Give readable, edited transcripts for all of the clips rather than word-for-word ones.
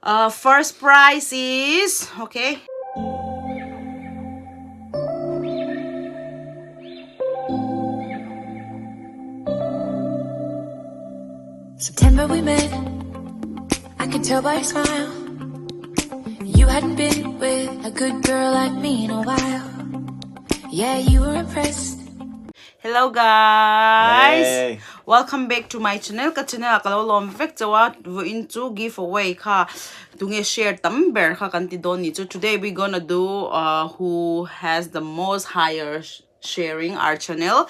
Uh, first prize is okay. September we met. I could tell by your smile. You hadn't been with a good girl like me in a while. Yeah, you were impressed. Hello guys. Hey. Welcome back to my channel. Ka channel ah ka lo lawm vek chauh a. Vawiin chu giveaway kha tunge share tam ber kha kan ti dawn ni chu. Today we gonna do uh, who has the most higher sharing our channel.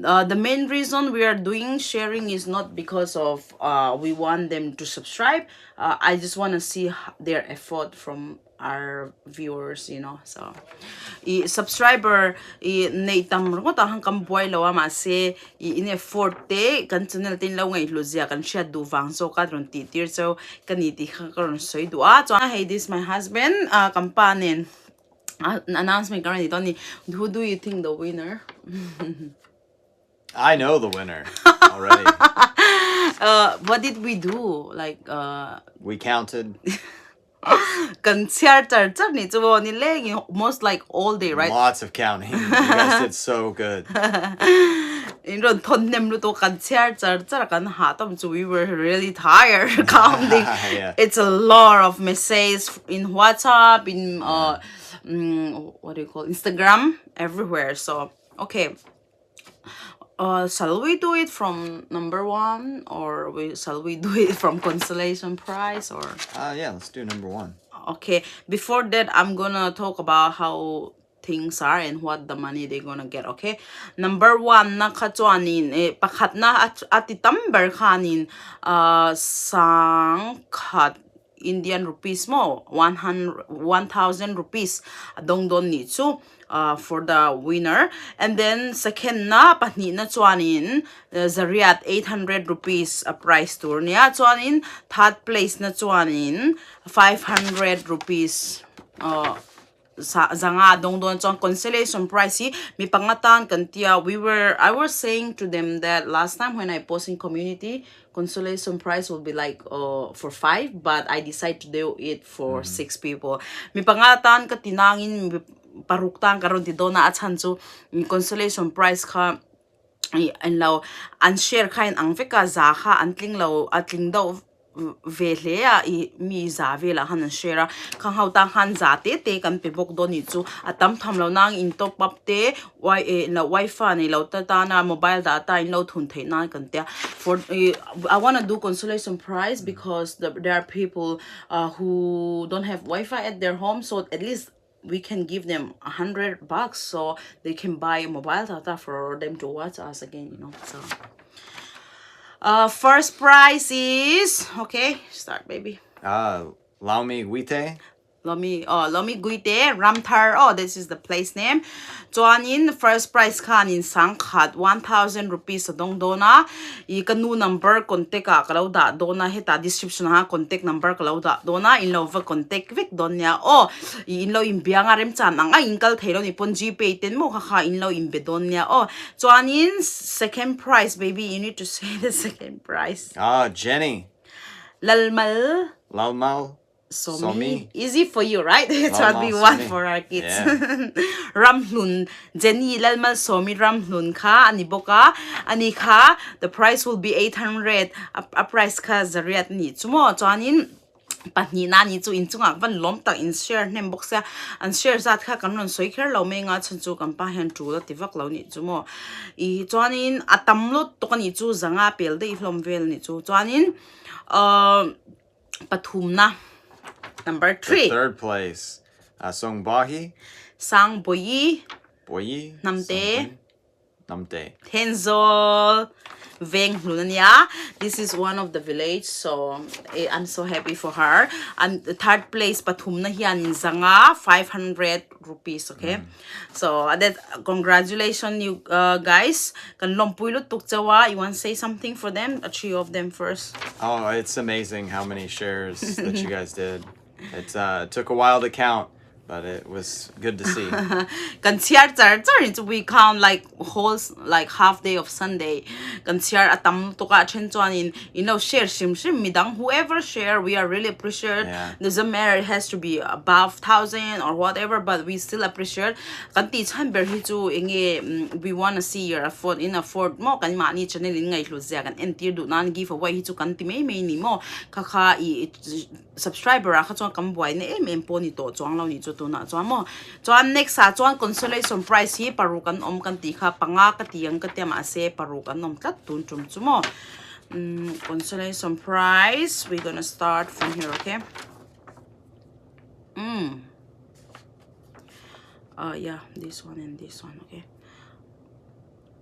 Uh, the main reason we are doing sharing is not because of uh, we want them to subscribe. Uh, I just want to see their effort from our viewers you know so i subscriber i nei tam ringawt ah khan kan buai lo a mahse i in effort te kan channel te in lo ngaihlu zia kan hriat duh vang zawk a rawn tih tir chu ka ni tih kha ka rawn sawi duh a chuan hei this my husband ah kan pa nen announcement ka rawn ti dawn a ni who do you think the winner I know the winner already. uh, what did we do? Like uh, we counted. Kan chhiar char char ni chu ni leng most like all day right? Lots of counting. You guys did so good. In ron thon nem lu to kan chhiar char char kan ha tam chu we were really tired counting. Yeah. It's a lot of messages in WhatsApp, in uh, mm, what do you call Instagram, everywhere. So okay. Uh, shall we do it from number one or we shall we do it from consolation prize or? Uh, yeah, let's do number one. Okay, before that, I'm gonna talk about how things are and what the money they're gonna get, okay? Number one na kha chuanin eh, pakhat na ati tam ber khanin uh, sang khat Indian rupees maw 100 1000 rupees a dawng dawn nih chu ah for the winner and then second na pahnih na chuanin zariat 800 rupees a prize tur ania chuanin third place na chuanin 500 rupees ah zanga a dawng dawn chuan consolation prize hi mi panga tan kan tia we were I was saying to them that last time when I post in community consolation prize will be like uh for 5 but I decide to do it for 6 people mi panga tan ka ti nangin mi paruk tan ka rawn ti dawn a a chhan chu consolation prize kha ih an lo an share kha in ang vek a za kha an tling lo a tling deuh ve hle a ih mi za velah khan an share a khang ho tan khan za te te kan pe bawk dawn anih chu a tam tham lo nang in top up te wi eh lo wifi nei lo te tana mobile data in lo thun theih nan kan tia for ih I wanna do consolation prize because the there are people ah who don't have wifi at their home so at least we can give them 100 bucks so they can buy mobile data for them to watch us again you know so uh first prize is okay start baby uh Laumi Guite Lomi oh Lomi Guite Ramthar oh this is the place name chuanin first prize khanin sangkhat 1000 rupees a dawng dawn a ih ka nu number contact ah ka lo dah dawn a hetah description ah contact number ka lo dah dawn a in lo va contact vek dawn nia aw ih in lo inbiang a remchan ang a in kal thei lo ni pawn gpay ten maw kha kha in lo inbe dawn nia aw chuanin second prize baby you need to say the second prize Ah Jenny Lalmal Lalmal Sawmi easy for you right it's what we want for our kids Ramhlun Jenny Lalmalsawmi Ramhlun kha ani bawk a ani kha the price will be 800 a price kha zariat a nih chu maw chuanin pahnih na ani chu inchungah van lawm tak in share hnem bawk sia an share zat kha kan rawn sawi kher lo mai anga chhan chu kan pa hian tul a ti vak lo nih chu maw ih chuanin a tam lut tawk a nih chu zanga pel daih hlawm vel a nih chu chuanin ahh. pathumna number 3 the third place uh, Song Bahi Sang Boyi Boyi Namte Namte Thenzawl Veng Hlun This is one of the village so eh, I'm so happy for her and the third place pathumna hian zanga 500 rupees okay mm. So that congratulations you uh, guys. Kan lompui lutuk chawa. You want to say something for them? A three of them first. Oh, it's amazing how many shares that you guys did. It uh, took a while to count, But it was good to see. Kan chhiar char char in chu we count like whole like half day of Sunday kan chhiar a tam lutuk a then chuan in in lo share hrim hrim midang whoever share we are really appreciate Yeah. doesn't matter it has to be above thousand or whatever but we still appreciate kan tih chhan ber hi chu enge we wanna see your effort in effort maw kan mahni channel in ngaihhlut zia kan entir duh nan give away hi chu kan ti mai mai ni maw kha kha ih Subscriber ah kha chuan kan buaina em em pawh ni tawh chuang lo nih chu tunah chuan maw. Chuan next ah chuan consolation prize hi paruk an awm kan tih kha panga ka ti ang ka tia mahse paruk an awm tlat tun tum chu maw. Umm consolation prize we gonna start from here okay. Umm uh yeah this one and this one okay.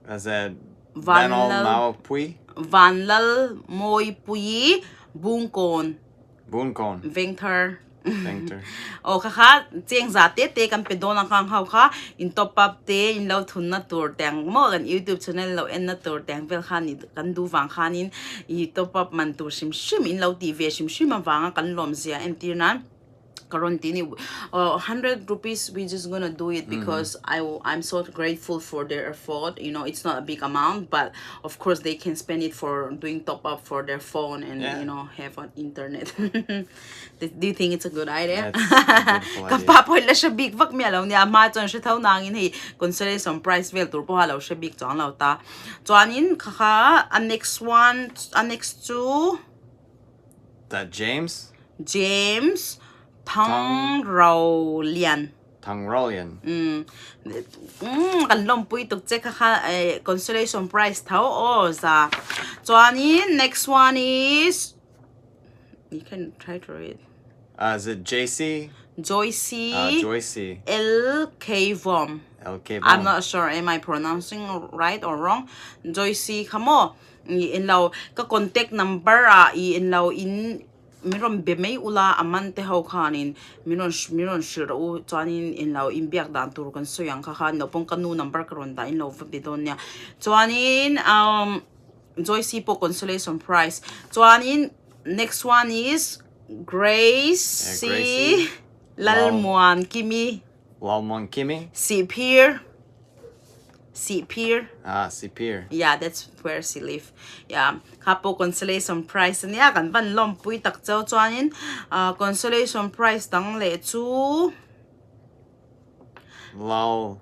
As a Vanlal Maupui. Vanlal Mawipuii Bungkawn. Bungkawn. Vengthar. Vengthar. Aw kha kha cheng za te te kan pe dawn ang khang ho kha in top up te in lo thun na tur te ang maw kan youtube channel lo en na tur te ang vel khan kan duh vang khanin i top up man tur hrim hrim in lo tih ve hrim hrim avanga kan lawm zia entir nan. Ka rawn ti ni 100 rupees we just gonna do it because mm -hmm. I I'm so grateful for their effort you know it's not a big amount but of course they can spend it for doing top up for their phone and yeah. you know have on internet do you think it's a good idea ka pa pawh la hre bik vak mi alo nia ma chuan hre tho nangin hei consolation prize vel tur pawh lo hre bik chuang lo ta chuanin kha kha a next one a next chu That James? James Thang Ro Lian. Thang Ro Lian. Mm. Mm, kan lawmpui tuk che kha kha eh, consolation prize tho o za. Chuanin next one is you can try to read. Uh, is it JC? Joycey. Uh, Joycey. L K Vom. L K Vom. I'm not sure am I pronouncing right or wrong. Joycey kha mo. I en lo ka contact number ah i en lo in min rawn be mai ula a man te ho khanin min rawn min rawn hrilh rawh u chuanin en lo inbiak dan tur kan sawi ang kha khan naupang ka nu number ka rawn dah in lo va be dawn nia chuanin umm Joyce pawh consolation prize chuanin next one is Gracie Lalmuan Kimi Lalmuan Kimi Sihphir Sihphir. Ah, Sihphir. Yeah, that's where she live. Yeah, kha pawh consolation prize ania kan van lawmpui tak cheu chuanin ah consolation prize dang leh chu Lal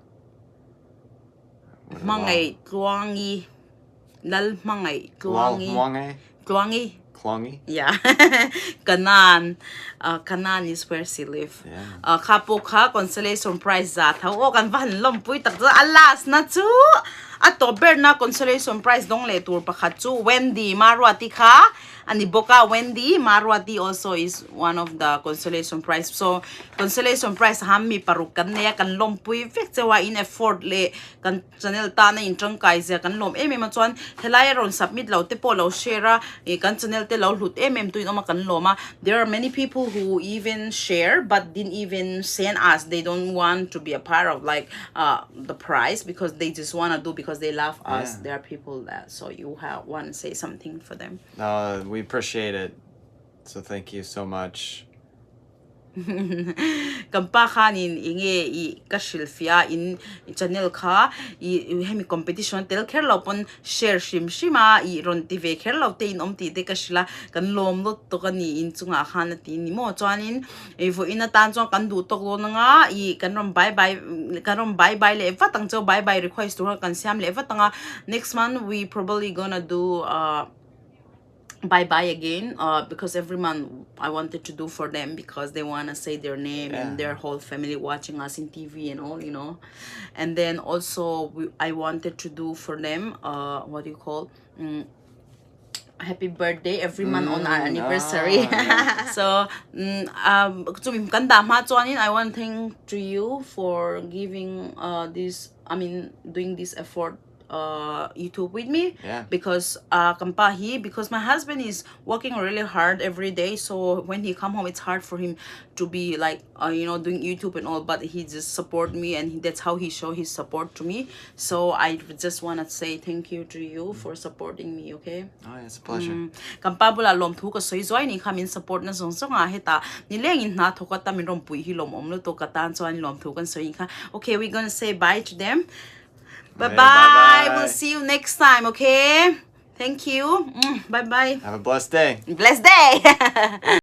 Hmangaih Tluangi Lal Hmangaih Tluangi Lal Hmangaih Tluangi Tluangi Yeah Kanan ah Kanan is where she live Yeah Ah kha pawh kha consolation prize za tho aw kan va han lawmpui tak chu a last na chu a tawp ber na consolation prize dawng leh tur pakhat chu Wendy Maruati kha a ni bawk a Wendy Maruati also is one of the consolation prize so consolation prize han mi paruk kan nei a kan lawmpui vek cheu a in effort leh kan Channel tana in tangkai zia kan lawm em em a chuan helai a rawn submit lo te pawh lo share a ih kan channel te lo hlut em em tuin awm a kan lawm a there are many people who even share but didn't even send us they don't want to be a part of like ah the prize because they just wanna do because they love us there are people that so you have wanna say something for them. Uh we appreciate it so thank you so much. Kan pa khanin i nge i ka hrilhfiah a in channel kha i hemi competition tel kher lo pawn share hrim hrim a i rawn ti ve kher lo te in awm tih te ka hrilh a kan lawm lawt tawk a ni in chungah khan a ti ni maw chuanin i vawiin atan chuan kan duh tawk dawn anga i kan rawn bye bye kan rawn bye bye leh vat ang cheu bye bye request tur kha kan siam leh vat ang a next month we probably gonna do ah. bye bye again uh, because every month I wanted to do for them because they want to say their name and their whole family watching us in TV and all, you know. And then also we, I wanted to do for them uh, what do you call happy birthday every month on our anniversary. ah, yeah. So um chumi kan dah hma chuanin I want to thank to you for giving uh, this I mean doing this effort. uh, YouTube with me. Yeah. Because uh, kan pa hi because my husband is working really hard every day, so when he come home, it's hard for him to be like uh, you know doing YouTube and all. But he just support me, and he, that's how he show his support to me. So I just wanna say thank you to you for supporting me. Okay. Oh, yeah, it's a pleasure. Kan pa bula lawm thu ka sawi zuai ni kha min support na zawng zawng a heta nileng in hna thawk ata min rawn pui hi lawm awm lutuk ka tan chuan lawm thu kan sawi kha okay we gonna say bye to them bye Hey, bye bye-bye. we'll see you next time okay thank you mm, bye bye Have a blessed day. blessed day.